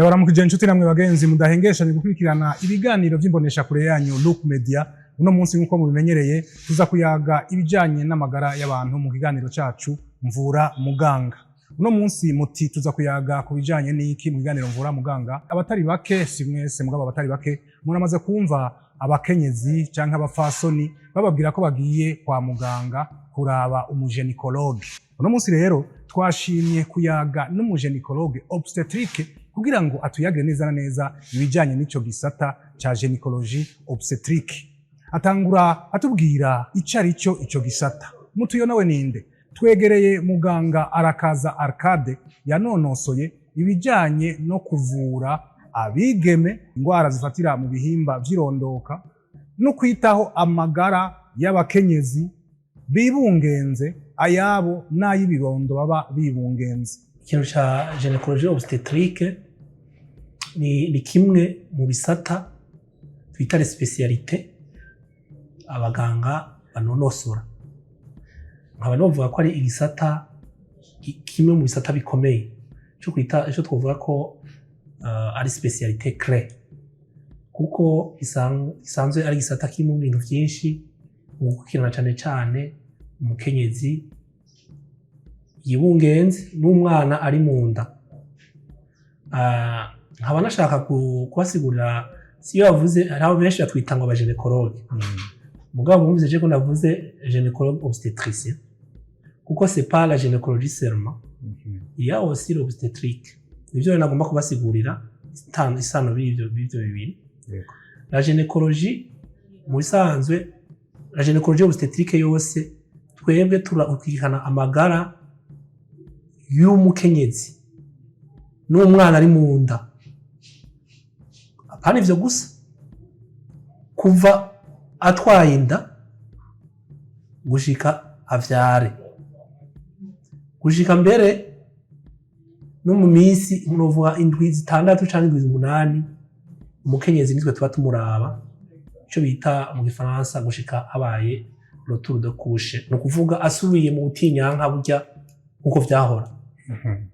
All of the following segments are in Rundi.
Ndabaramukije inshuti namwe bagenzi mudahengeshanye gukurikirana ibiganiro vy'imboneshakure yanyu Look Media. Uno munsi, nk'uko mubimenyereye, tuza kuyaga ibijanye n'amagara y'abantu mu kiganiro cacu Mvura Muganga. Uno munsi muti tuza kuyaga ku bijanye n'iki mu kiganiro Mvura Muganga? Abatari bake, si mwese mugabo abatari bake, muramaze kumva abakenyezi canke abapfasoni bababwira ko bagiye kwa muganga kuraba umugynécologue. Uno munsi rero twashimye kuyaga n'umugynécologue obstétrique kugira ngo atuyagire neza na neza ibijanye n'ico gisata ca gynécologie obstétrique. Atangura atubwira ico ari cyo ico gisata. Mutuyo nawe ninde? Twegereye muganga Arakaza Arcade, yanonosoye ibijanye no kuvura abigeme ingwara zifatira mu bihimba vy'irondoka no kwitaho amagara y'abakenyezi bibungenze, ayabo n'ay'ibibondo baba bibungenze. Ikintu ca gynécologie obstétrique ni kimwe mu bisata twita les spécialités abaganga banonosora. Nkaba novuga ko ari igisata kimwe mu bisata bikomeye cyo kwita ico twovuga ko ari spécialité clé, kuko isanzwe ari igisata kirimo ibintu vyinshi mu gukurikirana cane cane umukenyezi yibungenze n'umwana ari mu nda. Nkaba nashaka kubasigurira, si iyo bavuze, hari abo benshi batwita ngo abagynécologue, mugabo mwumvise je ko navuze gynécologue obstétricien, kuko c'est pas la gynécologie seulement, il y a aussi l'obstétrique. Nivyo rero nagomba kubasigurira, isano b'ivyo bibiri. La gynécologie mu bisanzwe, la gynécologie obstétrique yose, twebwe turakurikirana amagara y'umukenyezi n'umwana ari mu nda. Apana ivyo gusa, kuva atwaye inda gushika avyare, gushika mbere no mu minsi novuga 7, 6 canke 7, 8, umukenyezi nitwe tuba tumuraba, ico bita mu gifaransa gushika habaye retour de couche, ni ukuvuga asubiye mu butinyanka burya nkuko vyahora.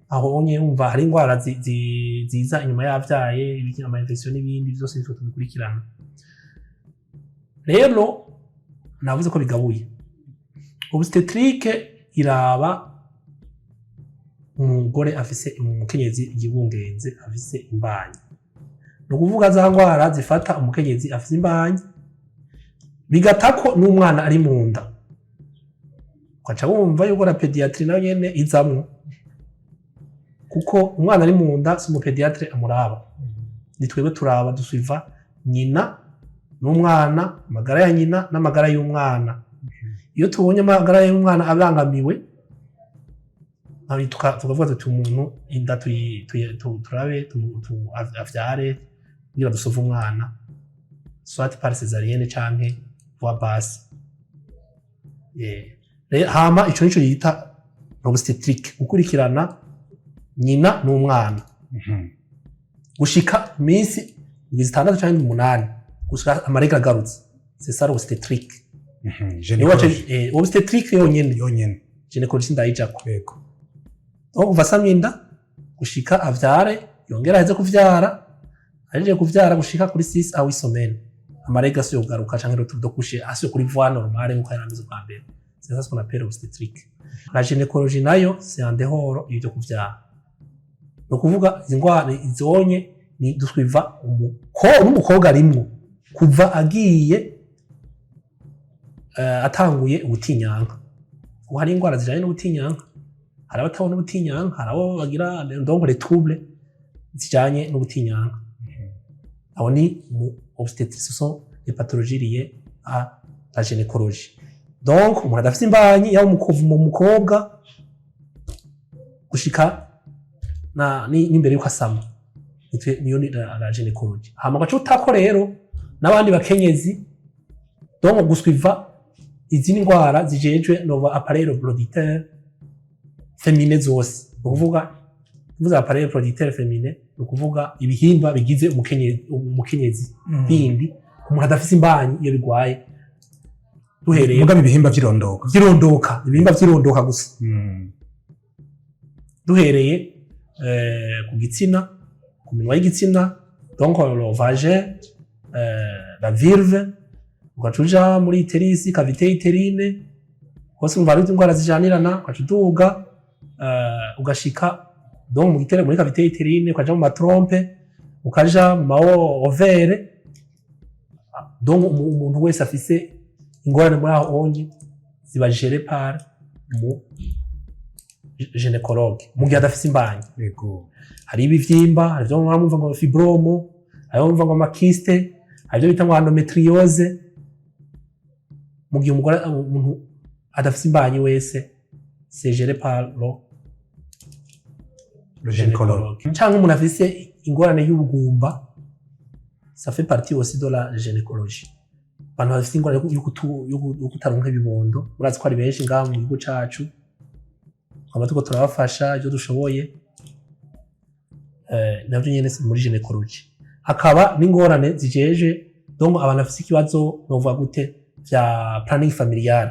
Aho onye wumva hari ingwara ziza inyuma yavyaye, ama infection n'ibindi vyose, nitwe tubikurikirana. Rero navuze ko bigabuye. Obstétrique iraba umugore afise, umukenyezi yibungenze afise imbanyi, ni ukuvuga za ngwara zifata umukenyezi afise imbanyi, bigatako n'umwana ari mu nda. Ugaca wumva yuko na pédiatrie nayo nyene izamwo, kuko umwana ari mu nda si umupédiatre amuraba, ni twebwe turaba, dusuiva nyina n'umwana, amagara ya nyina n'amagara y'umwana. Iyo tubonye amagara y'umwana abangamiwe, tukavuga tuti umuntu inda turabe avyare kugira dusauve umwana, soit par césarienne canke voie basse. Hama ico nico yita obstétrique, gukurikirana nyina n'umwana gushika iminsi 6 canke 8, gushika amarega agarutse. C'est ça l'obstétrique. Niyo waca obstétrique yonyene. Yonyene. Gynécologie ndayijako. Aho kuva asamye inda gushika avyare, yongera aheze kuvyara, ahejeje kuvyara gushika kuri 6 à 8 semaines, amarega asubiye kugaruka canke retour de couche, asubiye kuri voie normale nkuko yari ameze bwa mbere. C'est ça ce qu'on appelle obstétrique. La gynécologie nayo, c'est en dehors y'ivyo kuvyara, ni ukuvuga izi ngwara izonye ni dusuiva n'umukobwa arimwo kuva agiye atanguye ubutinyanka, kuko hari ingwara zijanye n'ubutinyanka, hari abatabona ubutinyanka, hari abo bagira donc les troubles zijanye n'ubutinyanka. Aho ni mu obstétrique, ce sont les pathologies liées à la gynécologie. Donc umuntu adafise imbanyi, yaba mu mukobwa gushika na n'imbere yuko asama, niyo ni la gynécologie. Hama gaca utako rero n'abandi bakenyezi, donc gusuiva izindi ndwara zijejwe nova appareil reproducteur féminin zose. Ni ukuvuga, kuvuza appareil reproducteur féminin, ni ukuvuga ibihimba bigize umukenyezi bindi umuntu adafise imbanyi iyo bigwaye, duhereye Mugabo ibihimba vy'irondoka. Vy'irondoka, ibihimba vy'irondoka gusa, duhereye ku gitsina. Ku minwa y'igitsina, donc le vagin, la vulve, ugaca uja muri utérus, cavité utérine hose, umva ari indwara zijanirana. Ugaca uduga, ugashika donc mu gitereko, muri cavité utérine, ukaja mu ma trompes, ukaja mu ma ovaires. Donc umuntu wese afise ingorane muri aho onye ziba gérées par mu gynécologue mu gihe adafise imbanyi. Hari ibivyimba, hari ivyo mwumva ngo fibrome, hari ivyo mwumva ngo ama kystes, hari ivyo bita ngo endométriose. Mu gihe umugore, umuntu adafise imbanyi wese, c'est géré par le Le gynécologue. Canke umuntu afise ingorane y'ubugumba, ça fait partie aussi de la gynécologie. Abantu bafise ingorane yo kutaronka ibibondo, murazi ko ari benshi ngaha mu gihugu cacu, twaba turiko turabafasha ivyo dushoboye. Navyo nyene si muri gynécologie. Hakaba n'ingorane zijeje, donc abantu bafise ikibazo, novuga gute, vya planning familial.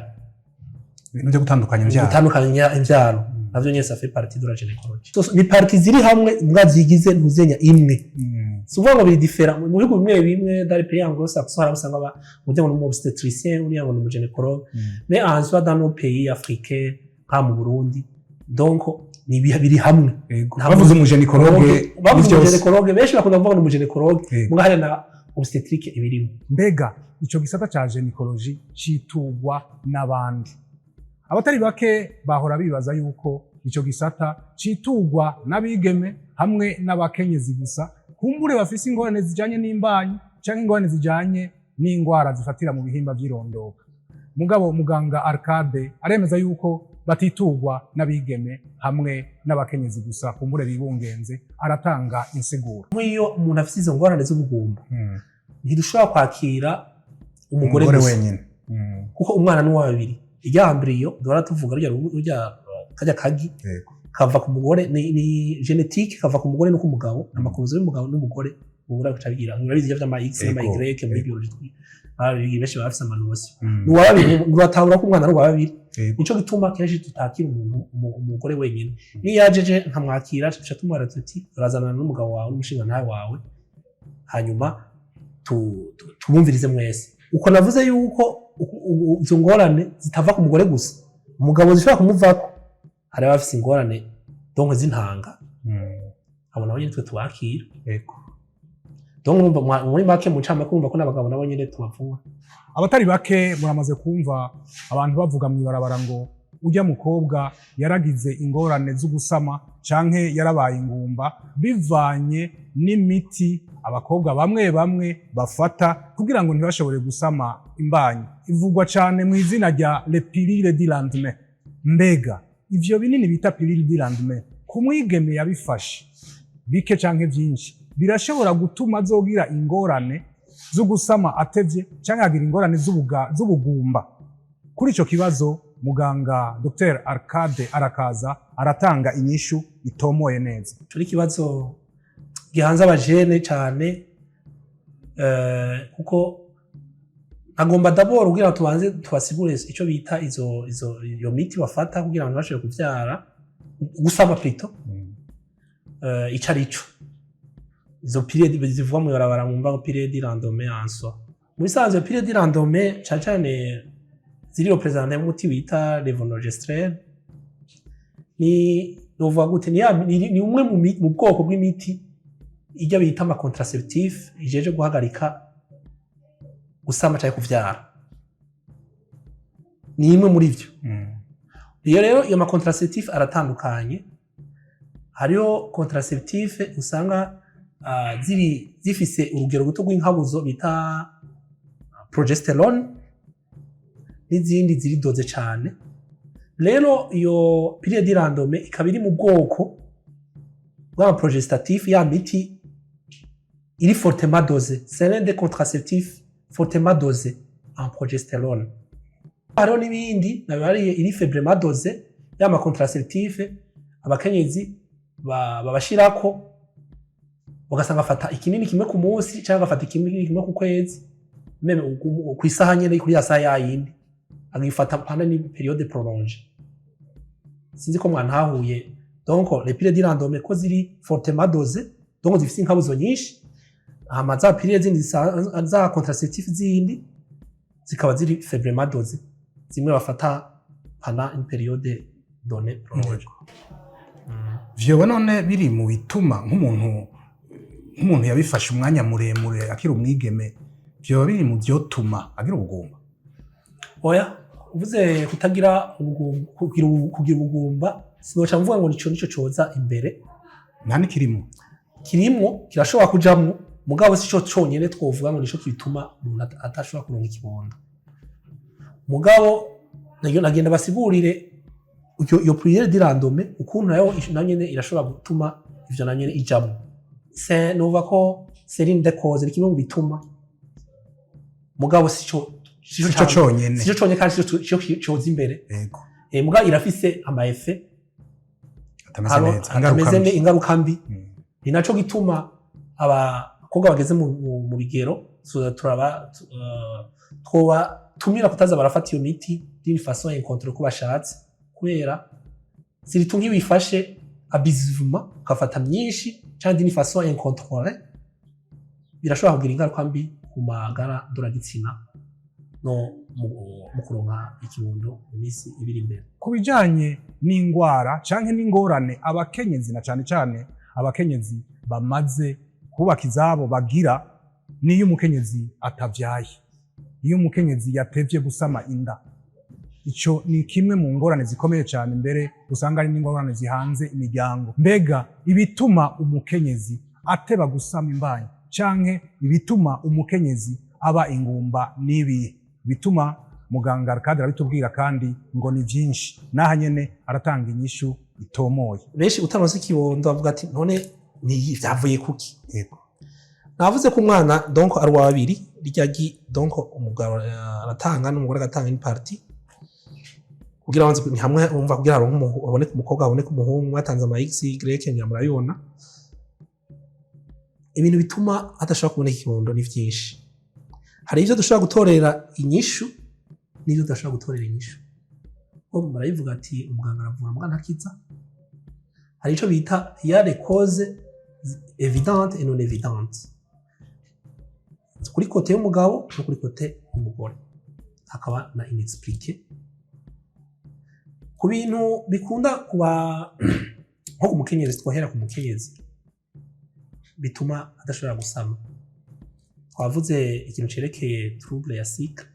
Ibintu byo gutandukanya imvyaro. Gutandukanya imvyaro, navyo nyene ça fait partie de la gynécologie. So, ni parties ziri hamwe mbwa zigize ntuzenya imwe. Si ukuvuga ngo biri différent. Mu bihugu bimwe bimwe, dans les pays anglo-saxons, hari aho usanga ugira ngo ni umu obstétricien, uriya ngo ni umu gynécologue. Mais en soi, dans nos pays africains, nka mu Burundi, donc ni biri hamwe. Bavuze umu gynécologue, Bavuze ni vyose. umu gynécologue, benshi bakunda kuvuga ngo ni umu gynécologue, muga hari na obstétrique ibirimo. Mbega ico gisata ca gynécologie citugwa n'abandi? Abatari bake bahora bibaza yuko ico gisata citugwa n'abigeme hamwe n'abakenyezi gusa, kumbure bafise ingorane zijanye n'imbanyi canke ingorane zijanye n'ingwara zifatira mu bihimba vy'irondoka. Mugabo muganga Arcade aremeza yuko batitugwa n'abigeme hamwe n'abakenyezi gusa kumbure bibungenze. Aratanga insiguro. Nk'iyo umuntu afise izo ngorane z'ubugumba, ntidushobora kwakira umugore Umugore gusa, wenyine. Kuko umwana ni uwa babiri. Irya embryon duhora tuvuga, rurya kajya kagi kava ku mugore, ni génétique, kava ku mugore no ku mugabo, ama chromosomes y'umugabo n'umugore. Umugore agaca abigira, murabizi ivyo vy'ama X n'ama Y muri biologie, benshi baba bafise ama notions. Ni uwa babiri, uratahura ko umwana ari uwa babiri. Nico gituma kenshi tutakira umuntu umugore wenyine. Niyo yajeje nkamwakira, tuca tumubwira tuti: "Urazanana n'umugabo wawe n'umushingantahe wawe, hanyuma tubumvirize mwese." Uko navuze yuko izo ngorane zitava ku mugore gusa, umugabo zishobora kumuvako. Hari abafise ingorane donc z'intanga, abo nabo nyene twe tubakira. Donc urumva, muri make, mu ncamake, urumva ko n'abagabo nabo nyene tubavura. Abatari bake muramaze kumva abantu bavuga mw'ibarabara ngo ujya mukobwa yaragize ingorane z'ugusama canke yarabaye ingumba, bivanye n'imiti abakobwa bamwe bamwe bafata kugira ngo ntibashobore gusama imbanyi, ivugwa cane mu izina rya le pilule du lendemain. Mbega ivyo binini bita pilule du lendemain, ku mwigeme yabifashe bike canke vyinshi, birashobora gutuma azogira ingorane zo gusama atevye canke agira ingorane z'ubugumba? Kuri ico kibazo, muganga Dr Arcade Arakaza aratanga inyishu itomoye neza. Ico ni ikibazo gihanze abajene cane, kuko agomba d'abord kugira ngo tubanze tubasigure ico bita izo izo iyo miti bafata kugira ngo ntibashobore kuvyara, gusama plutôt, ico arico. Izo pilules zivugwa mu ibarabara, mwumva ngo pilule du lendemain, en soi, mu bisanzwe pilule du lendemain cane cane ziri représentées n'umuti bita levonorgestrel. Ni novuga gute, ni umwe mu bwoko bw'imiti ijya bita ama contraceptif, ijeje guhagarika gusama canke kuvyara. Ni imwe muri vyo. Iyo rero, iyo ma contraceptif aratandukanye. Hariho contraceptif usanga ziri zifise urugero ruto rw'inkabuzo bita progestérone, n'izindi ziri dosées cane. Rero iyo pilule du lendemain ikaba iri mu bwoko bw'ama progestatif, ya miti iri fortement dosée. C'est l'un des contraceptifs fortement dosé en progestérone. Hariho n'ibindi nabariye iri faiblement dosé, ya ma contraceptif abakenyezi babashirako, ugasanga afata ikinini kimwe ku munsi cyangwa agafata ikinini kimwe ku kwezi, même ku isaha nyene, kuri ya saha yayindi agifata pendant une période prolongée. Sinzi ko mwantahuye. Donc les pilules du lendemain ko ziri fortement dosées, donc Donc zifise inkabuzo nyinshi. Hama za pilule zindi za contraceptif zindi zikaba ziri faiblement dosées, zimwe bafata pendant une période donnée prolongée. Vyoba none biri mu bituma nk'umuntu yabifashe umwanya muremure akiri umwigeme, vyoba biri mu vyotuma agira ubugumba? Oya, uvuze kutagira ubugumba, kugira ubugumba, sinoca mvuga ngo nico coza imbere. Nta nikirimo? Kirimwo, kirashobora kujamwo, mugabo sico conyene twovuga ngo nico kituma umuntu atashobora kuronka ikibondo. Mugabo nayo nagenda basigurire iyo pilule du lendemain ukuntu nayo nyene irashobora gutuma ivyo, nayo nyene ijamwo. C'est nuva ko c'est l'une des causes, ni kimwe mu bituma, mugabo sico Sico conyene. Sico conyene kandi sico coza imbere. Mugabo irafise ama effet Atameze neza, ingaruka atameze mbi. Ingaruka mbi. Ni naco gituma abakobwa bageze mu bigero tuza turaba twoba tumira kutaza barafata iyo miti d'une façon incontrôlée ko bashatse, kubera surtout nk'iyo uyifashe abusivement, ukafata myinshi canke d'une façon incontrôlée, birashobora kugira ingaruka mbi ku magara ndoragitsina no mu kuronka ikibondo mu minsi ibiri imbere. Ku bijanye n'ingwara canke n'ingorane abakenyezi, na cane cane abakenyezi bamaze kubaka izabo, bagira, niyo umukenyezi atavyaye, iyo umukenyezi yatevye gusama inda, ico ni kimwe mu ngorane zikomeye cyane, mbere usanga ari n'ingorane zihanze imiryango. Mbega ibituma umukenyezi ateba gusama imbanyi canke ibituma umukenyezi aba ingumba n'ibihe bituma? Muganga Arcade arabitubwira, kandi ngo ni byinshi, n'aha nyene aratanga inyishu itomoye. Benshi utaronse ikibondo bavuga ati: "None ni vyavuye kuki?" Yego. Navuze ko umwana donc ari uwa babiri, rirya gi donc umugabo aratanga n'umugore agatanga une partie kugira ngo ni hamwe umva kugira haronke haboneke umukobwa, haboneke umuhungu, batanze ama x y, ngira murabibona. Ibintu bituma hadashobora kuboneka ikibondo ni vyinshi. Hari ivyo dushobora gutorera inyishu n'ivyo tudashobora gutorera inyishu. Bo barabivuga ati: "Umuganga aravura muga ntakiza." Hari ico bita ya les causes évidentes et non évidentes kuri côté y'umugabo no kuri côté y'umugore, hakaba na inexpliqué. Ku bintu bikunda kuba nko ku mukenyezi, twohera ku mukenyezi, bituma adashobora gusama, twavuze ikintu cerekeye trouble ya cycle,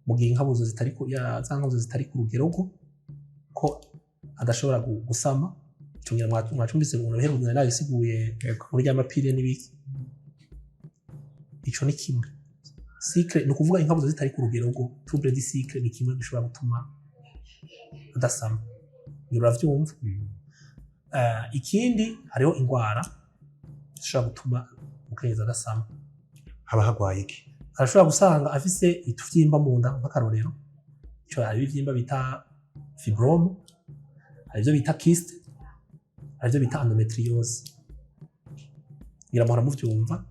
mu gihe inkabuzo zitari ku ya za nkabuzo zitari ku rugero rwo ko adashobora gusama. Ico ngira mwacumvise umuntu biheruka nabisiguye muri rya ma pilules n'ibiki. Ico ni kimwe. Cycle, ni ukuvuga inkabuzo zitari ku rugero rwo, trouble du cycle, ni kimwe gishobora gutuma adasama, ngira uravyumva. Ikindi, hariho ingwara zishobora gutuma umukenyezi adasama. Haba hagwaye iki? Arashobora gusanga afise ituvyimba mu nda. Nk'akarorero, ico hari ibivyimba bita fibrome, hari ivyo bita kyste, hari ivyo bita endométriose. Ngira muhora muvyumva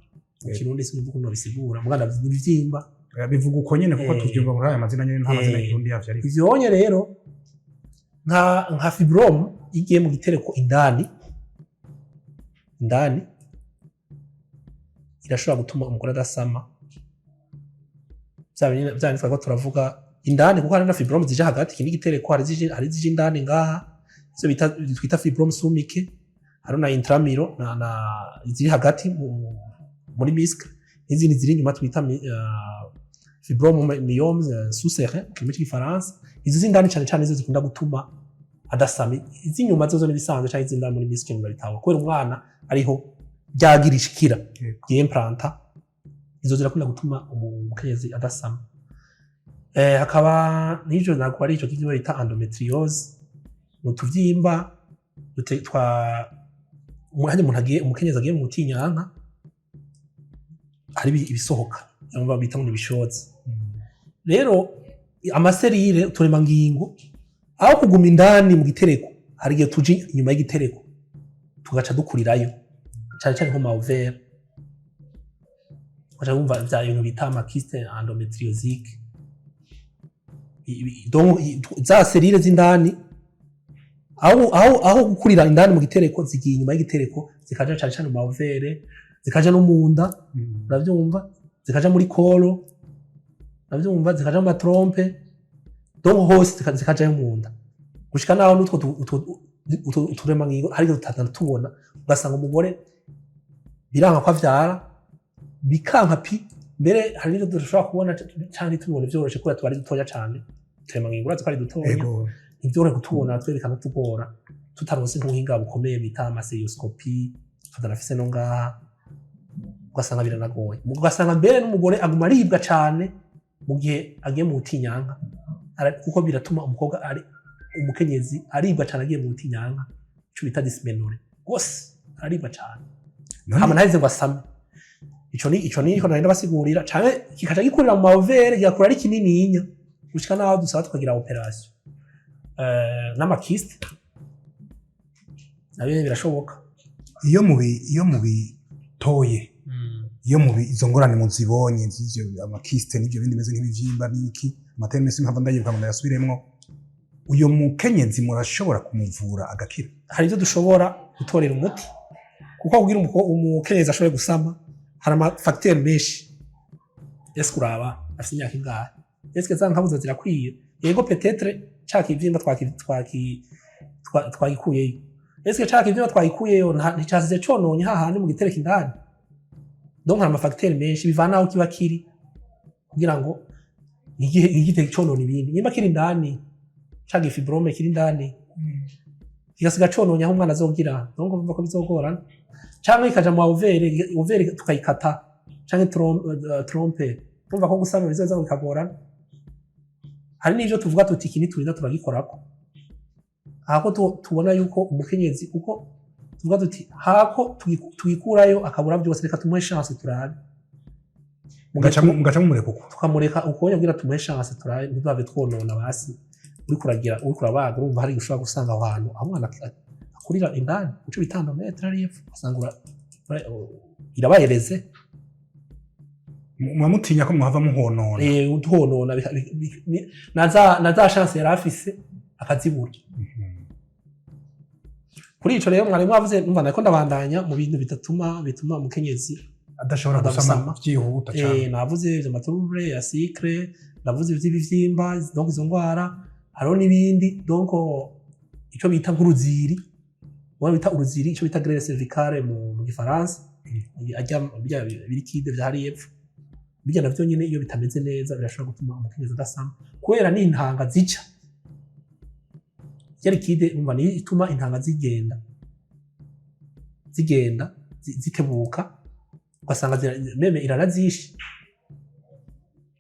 mu Kirundi, sinumva ukuntu babisigura, muganda ni ibivyimba. Bivuga uko nyene kuko tuvyumva muri aya mazina nyene, nta mazina y'Ikirundi yavyo ariko. Ivyonye rero nka fibrome igiye mu gitereko indani indani, irashobora gutuma umugore adasama. Bya bindi twariko turavuga indani, kuko hari na fibrome zija hagati ikindi gitereko, hari zije indani ngaha, izo bita twita fibrome sous-muqueux, hari na intramural na ziri hagati muri muscle, n'izindi ziri inyuma twita fibrome myome sous-serin mu kirimi cy'Igifaransa. Izo z'indani cane cane nizo zikunda gutuma adasama. Iz'inyuma zozo n'ibisanzwe, canke iz'indani muri muscle murabitahura, kubera umwana ariho ryagira ishikira y'implanta, izo zirakunda gutuma umukenyezi adasama. Hakaba n'ivyo ntabwo ari ico kivyimba bita endométriose, ni utuvyimba twa umwanya umuntu agiye, umukenyezi agiye mu butinyanka, hari ibisohoka bamwe bita ngo ni ibishozi. Rero ama cellules, uturemangingo, aho kuguma indani mu gitereko, hari igihe tuja inyuma y'igitereko tugaca dukurirayo, cane cane nko mu ovaire, ugaca wumva vya bintu bita ama kyste endométriosique. Donc za cellules z'indani Aho gukurira indani mu gitereko, zigiye inyuma y'igitereko, zikaja cane cane mu ma ovaires, zikaja no mu nda, uravyumva, zikaja muri col, uravyumva, zikaja mu ma trompes, donc hose zikajayo mu nda, gushika naho n'utwo uturemangingo hari tutana tubona, ugasanga umugore biranka ko avyara, bikanka pi. Mbere hari n'ivyo dushobora kubona canke tubibone vyoroshe, kubera tuba ari dutoya cane uturemangingo, urazi ko ari dutoya. Ntivyorohe kutubona, twerekana tugora tutaronse nk'ubuhinga bukomeye bita ama cœlioscopie, tutanafise no ngaha, ugasanga biranagoye. Ugasanga mbere n'umugore aguma aribwa cane mu gihe agiye mu butinyanka. Kuko biratuma umukobwa ari umukenyezi aribwa cane agiye mu butinyanka, ico bita dysménorrhée, rwose araribwa cane. Hama ntaheze ngo asame. Ico ni ico nagenda basigurira, canke kikaca gikurira mu ma ovaires, kigakura ari kinininya, gushika naho dusaba tukagira opération. N'ama kystes nabyo birashoboka. Iyo mubitoye, iyo mubi izo ngorane muzibonye z'ivyo ama kystes n'ivyo bindi bimeze nk'ibivyimba n'iki, ama termes simpava ndayibuka ngo ndayasubiremwo, uyo mukenyezi murashobora kumuvura agakira? Hari ibyo dushobora gutorera umuti, kuko kugira umukenyezi ashobore gusama hari ama facteurs menshi. Ese uraba afite imyaka ingahe? Ese za nkabuzo zirakwiye? Yego, peut-être ca kivyimba twagikuyeyo. Ese ca kivyimba twagikuyeyo nticasize cononye hahandi mu gitereko indani? Donc hari ama facteurs menshi, bivana aho kiba kiri, kugira ngo ntigite conona ibindi. Nimba kiri indani, ca gi fibrome kiri indani kigasiga cononye aho umwana azogira, donc urumva ko bizogorana. Canke ikaja mu ovaire, ovaire tukayikata, canke trompe, urumva ko gusama bizoza bikagorana. Hari n'ivyo tuvuga tuti iki niturinda turagikorako, hako tubona yuko umukenyezi, kuko tuvuga tuti hako tugikurayo akabura byose, reka tumuhe chance turabe. Mugaca mumureka uko? Tukamureka ukonya kugira tumuhe chance turabe, ntiduhave twonona. Basi uriko uragira, uriko urabaga, urumva hari ushobora gusanga aho hantu aho umwana akurira indani, uco bita endomètre ari epfo, ugasanga irabayereze. Muba mutinya ko muhava muhonona. Tuhonona na za chance yari afise akazibura. Kuri ico rero mwari mwavuze, numva nariko ndabandanya mu bintu bidatuma, bituma umukenyezi adashobora adasama. Gusama byihuta cyane. Navuze ivyo ma troubles ya cycle, ndavuze ivy'ibivyimba, donc izo ngwara. Hariho n'ibindi, donc ico bita nk'uruziri, uwo bita uruziri, ico bita glaire cervicale mu gifaransa, ajya birya bi liquide vya hariya epfo, birya navyo nyene iyo bitameze neza birashobora gutuma umukenyezi adasama, kubera n'intanga zica irya liquide, umva, niyo ituma intanga zigenda zitebuka, ugasanga même iranazishe.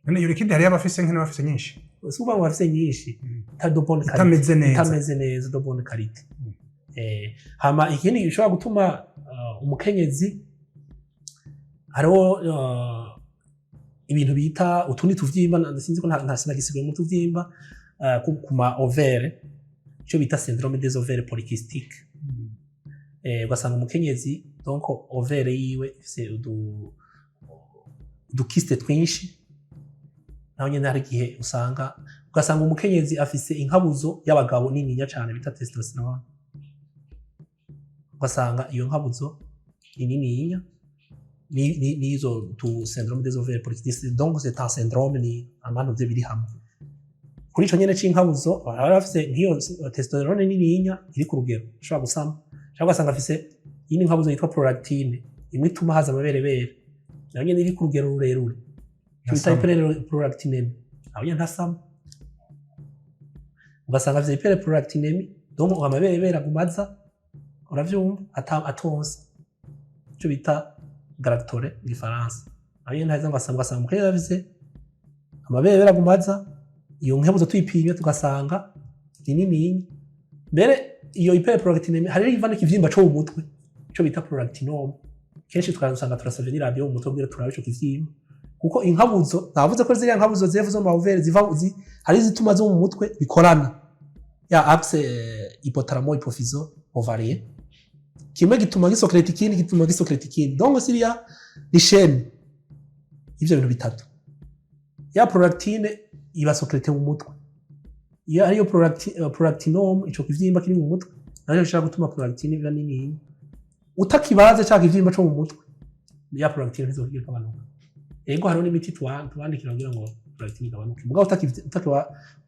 None iyo liquide hariyo abafise nke n'abafise nyinshi? Si ukuvuga ngo bafise nyinshi, de bonne qualité. Itameze neza. Itameze neza, de bonne qualité. Hama ikindi gishobora gutuma umukenyezi, hariho ibintu bita utundi tuvyimba, sinzi ko nta sinagisigaye mu tuvyimba ku ma ovaires, icyo bita syndrome des ovaires polykystiques. Ugasanga umukenyezi, donc ovaire yiwe ifise udu kystes twinshi. Naho nyene hari igihe usanga, ugasanga umukenyezi afise inkabuzo y'abagabo nininya cane bita testostérone, ugasanga iyo nkabuzo ni nininya, nizo tu syndrome des ovaires polykystiques. Donc c'est un syndrome, ni abantu vyo biri hamwe. Kuri ico nyene c'inkabuzo, baba bafise nk'iyo testostérone nininya iri ku rugero ushobora gusama, cyangwa ugasanga afise iyindi nkabuzo yitwa prolactine, imwe ituma haza amaberebere, nayo nyene iri ku rugero rurerure, ico bita Ntasama. hyperprolactinémie, aho nyene ntasama. Ugasanga afise hyperprolactinémie, donc amaberebere aguma aza, uravyumva, atonsa, ico bita galactorrhée mu gifaransa, aho nyene ntaheza ngo asama. Ugasanga umukenyezi afise amaberebere aguma aza, iyo nkebuzo tuyipimye tugasanga ni nininya. Mbere iyo hyperprolactinémie hari iva n'ikivyimba co mu mutwe, ico bita prolactinome. Kenshi tukasanga turasavye n'iradiyo mu mutwe kugira turabe ico kivyimba, kuko inkabuzo navuze ko ziriya nkabuzo zefu zo mu ovaires ziva hari izituma zo mu mutwe bikorana, ya axe hypothalamo hypophyso ovarien, kimwe gituma gisokereta ikindi, gituma gisokereta ikindi, donc siriya ni chaîne y'ivyo bintu bitatu. Ya prolactine iba sécrétée mu mutwe. Iyo ariyo prolactinome, ico kivyimba kiri mu mutwe naco gishobora gutuma prolactine iba nini. Utakibaze ca kivyimba co mu mutwe, ya prolactine ntizokwigira igabanuka. Ego, hariho n'imiti tubandikira kugira ngo prolactine igabanuke, mugabo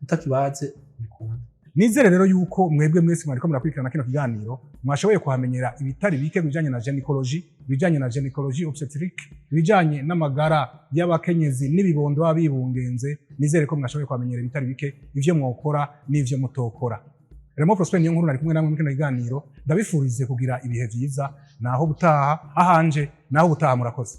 utakibaze bikunda. Nizere rero yuko mwebwe mwese mwariko murakurikirana kino kiganiro mwashoboye kuhamenyera ibitari bike bijanye na gynécologie, ibijanye na gynécologie obstétrique, ibijanye n'amagara y'abakenyezi n'ibibondo baba bibungenze. Nizere ko mwashoboye kuhamenyera ibitari bike, ivyo mwokora n'ivyo mutokora. Remo Prosper niyo nkuru nari kumwe namwe muri kino kiganiro. Ndabifurize kugira ibihe vyiza. Naho butaha ahanje, naho butaha, murakoze.